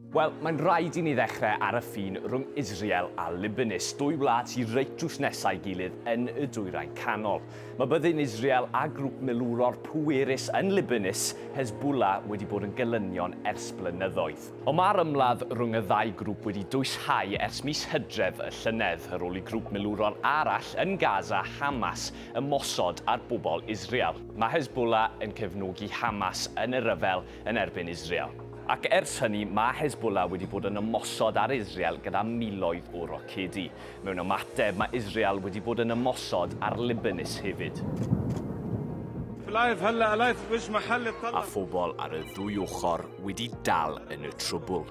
Wel, mae'n rhaid i ni ddechrau ar y ffin rhwng Israel a Libanus, dwy wlad sydd reit drws nesa'i gilydd yn y Dwyrain Canol. Mae byddin Israel a grŵp milwrol pwerus yn Libanus, Hezbollah, wedi bod yn gelynion ers blynyddoedd. Ond mae'r ymladd rhwng y ddau grŵp wedi dwyshau ers mis Hydref y llynedd, ar ôl i grŵp milwrol arall yn Gaza, Hamas, ymosod ar bobl Israel. Mae Hezbollah yn cefnogi Hamas yn y rhyfel yn erbyn Israel. Ac ers hynny, mae Hezbollah wedi bod yn ymosod ar Israel gyda miloedd o rocedi. Mewn ymateb, mae Israel wedi bod yn ymosod ar Libanus hefyd. A phobl ar y ddwy ochr wedi dal yn y trwbwl.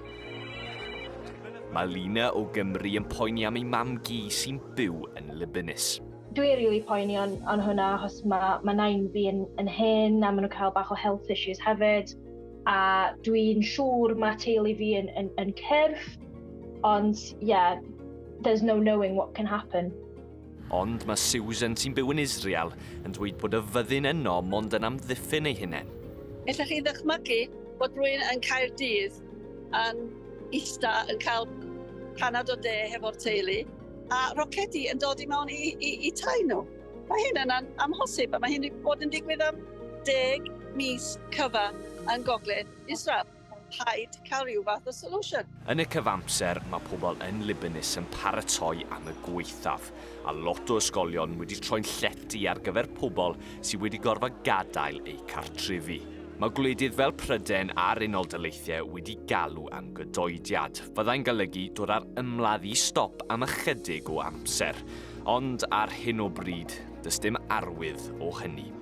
Mae Lina o Gymru yn poeni am ei mam-gu sy'n byw yn Libanus. Dwi rili poeni on, on hwnna achos mae ma nain fi yn, yn hyn a maen nhw'n cael bach o health issues hefyd. A dwi'n siŵr mae teulu fi yn, yn, yn cyrff, ond yeah, there's no knowing what can happen. Ond mae Susan sy'n byw yn Israel yn dweud bod y fyddin yno mond yn amddiffyn ei hunain. Ella chi ddychmygu bod rhywun yn Caerdydd yn ista yn cael panad o de hefo'r teulu a rocedi yn dod i mewn i, i, i tai nhw. Mae hyn yn amhosib a mae hyn wedi bod yn digwydd am 10 mis cyfa yn gogledd Israel. Rhaid cael rhyw fath o solution. Yn y cyfamser, mae pobl yn Libanus yn paratoi am y gwaethaf, a lot o ysgolion wedi troi'n llety ar gyfer pobl sydd wedi gorfod gadael eu cartrefi. Mae gwledydd fel Prydain a'r Unol Daleithiau wedi galw am gadoediad, fyddai'n golygu dod â'r ymladd i stop am ychydig o amser. Ond ar hyn o bryd, does dim arwydd o hynny.